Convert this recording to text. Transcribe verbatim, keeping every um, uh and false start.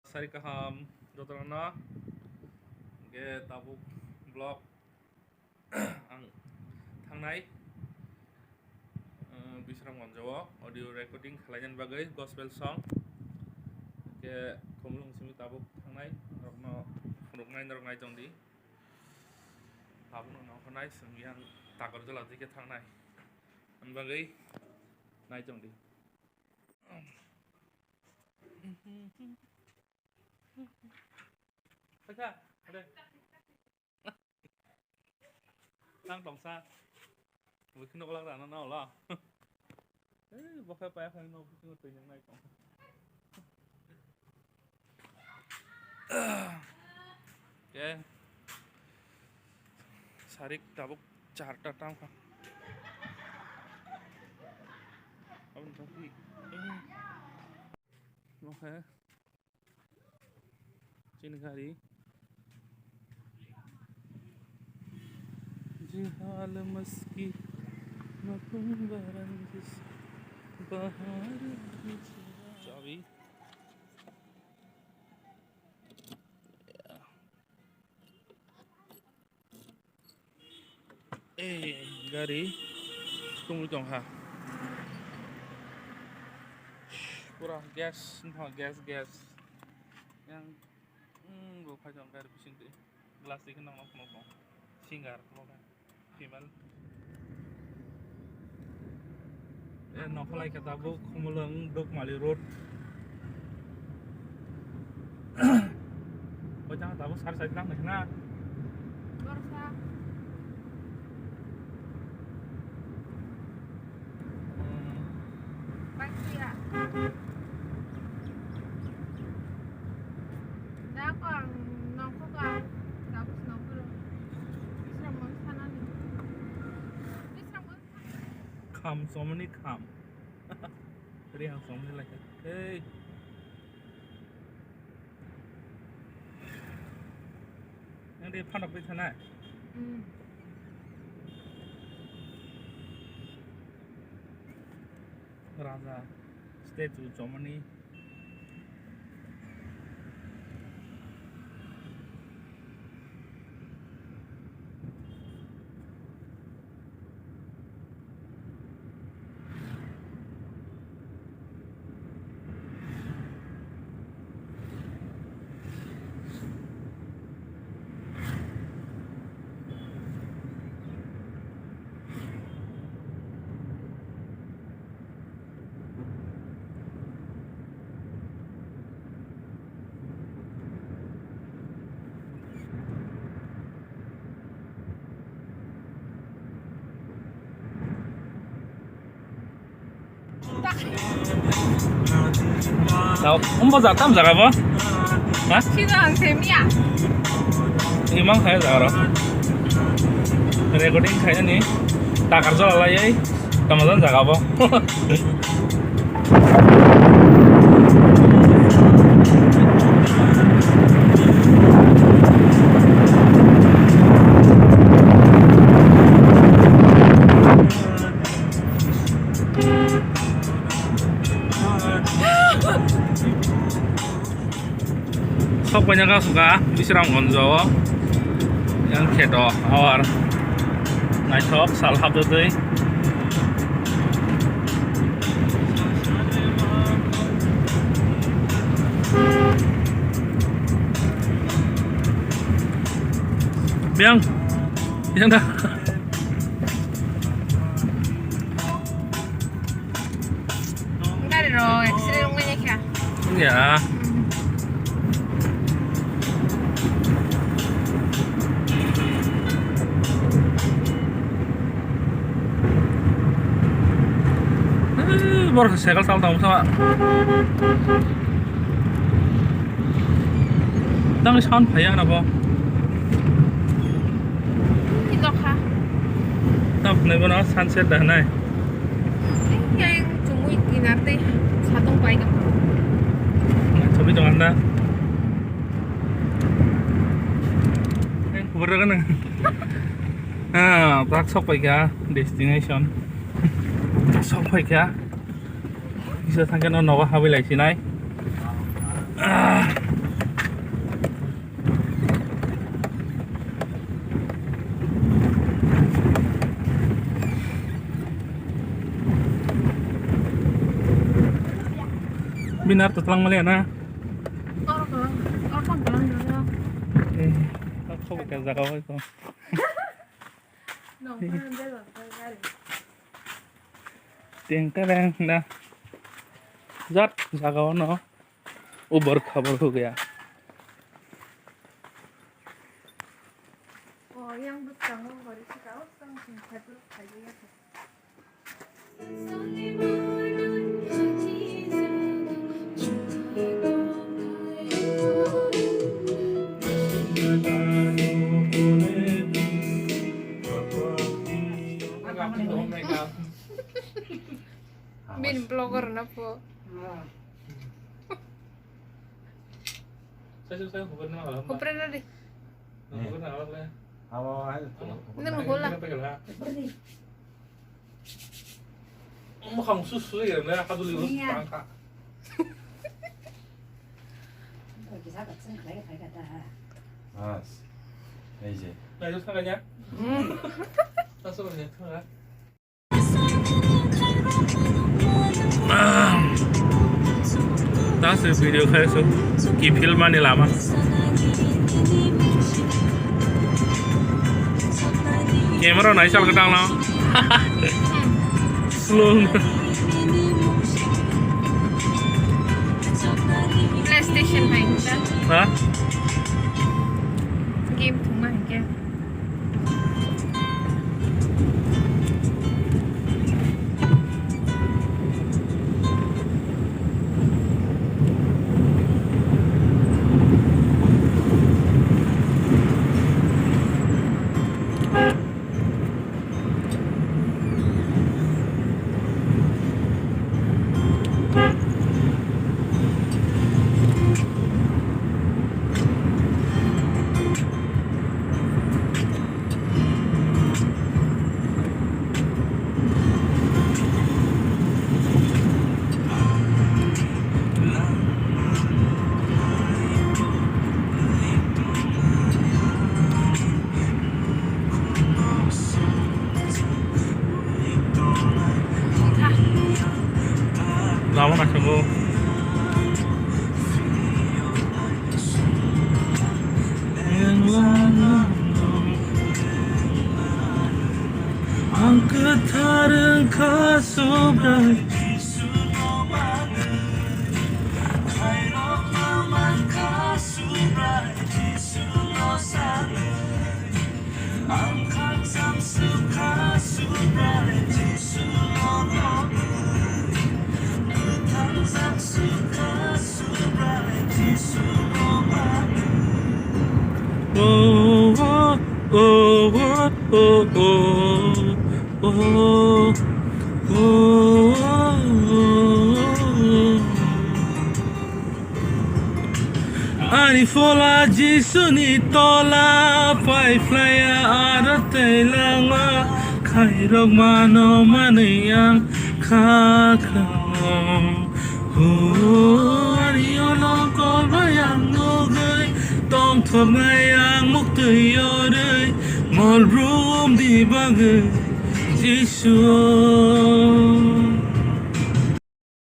Sari kaham jotono. Hingke tabuk vlog ang thangnai, eh, Bisramganj o audio recording khlainani bagwi gospel song. Hingke Khumulwng simi tabuk thangnai norokno phunuknai norok nai tongdi. Tabukno nongkhornai chwng yang Takarjala dike thangnai. Ani bagwi nai tongdi. Paisa, ade. Nang tongsa. Bwkhwno ulag rana na ulo. Eh, bokhe paya phai no bwkhwno twi nang nai tong. Okay. Sarik tabuk charta tang kha. Aboni thangpi. Okay. Chini gari. Jihal maski mapung barang jis bahar. Chabi. Eh, gari tungwi tong kha. Pura gas, no, gas, gas. Yang, hmm, bo phai tong gari bising twi. Glass twi kheno nok nok tong. Singer, bo khe. Female. Eh, nokhalai khe tabuk Khumulwng Dukmali road. Oi jang tabuk sar side lang naikhe na. Borsa. Hmm. Bike tuya. Da ko ang nongkho ka. Tabuk nongkho. Bisra mon sanani. Bisra mon. Kham somni kham. Rihang somni lai kha. Hey. Nang de phanok bai thana. Hmm. Raja statue somni. Tao, umbo ja tam jaga bo? Ha? Sino ang semia. Imang kaya jaga ro. Recording kaya ni. Takar jala lai. Tamajan jaga bo. Sok paina ka suka Bisramganj o yang kheto awar naithok sal habdwtwi. Biang, biang da. Gari rok accident wngmani kha. Ya. Eh, borok cycle sal tong sama. Tang sound phaiya na bo. Ni lokha. Tam nai bono sunset da nai. Yang chumui kinar tei satung pai dong. Chumui dong anda. Yang kubur kan. Ah, tak sok pai kha destination. Sok pai kha. Kisa thangkhe no nogo habwi lai sinai. Ah. Binar to tlang male na. Or ko, or ko tlang dulu. Eh, kok kok ke jaga hoi ko. No, kan bela gari. Ting tereng na. Jat jaga no. Ubar khabar ho gaya. Oh, yang bwskango gari sika, oh, sang sing khaibwrwk khaijak ya. Bin blogger na po. Hupre na di. Nang hula. Mukhang susu ya na haduli. Iya. Tangka. Bas. Ei je. Na itu tangkanya. Hmm. Langsung ya tangka. Ta se video khai so ki film ani lama. Camera nai sal kedang na. Slow. PlayStation hai ta. Ha? Game thung ma hai ke. Lama naisingbo. Ang kwthar wngkha Subrai Jisuno bagwi, khairokma mankha Subrai Jisuno sagwi. Ang khakchang swkha Subrai Jisuno bagwi, kwthangjak swkha Subrai Jisuno bagwi. Oh, oh, oh, oh, oh, oh, oh, oh, oh. Ani phola Jisuni tola pai phlaiya aro tei langma khairok mano manwi ang kha kha. Ho, ani olong kolbai ang nugwi tongthoknai ang muktwi yorwi mol brum di bagwi Jisu.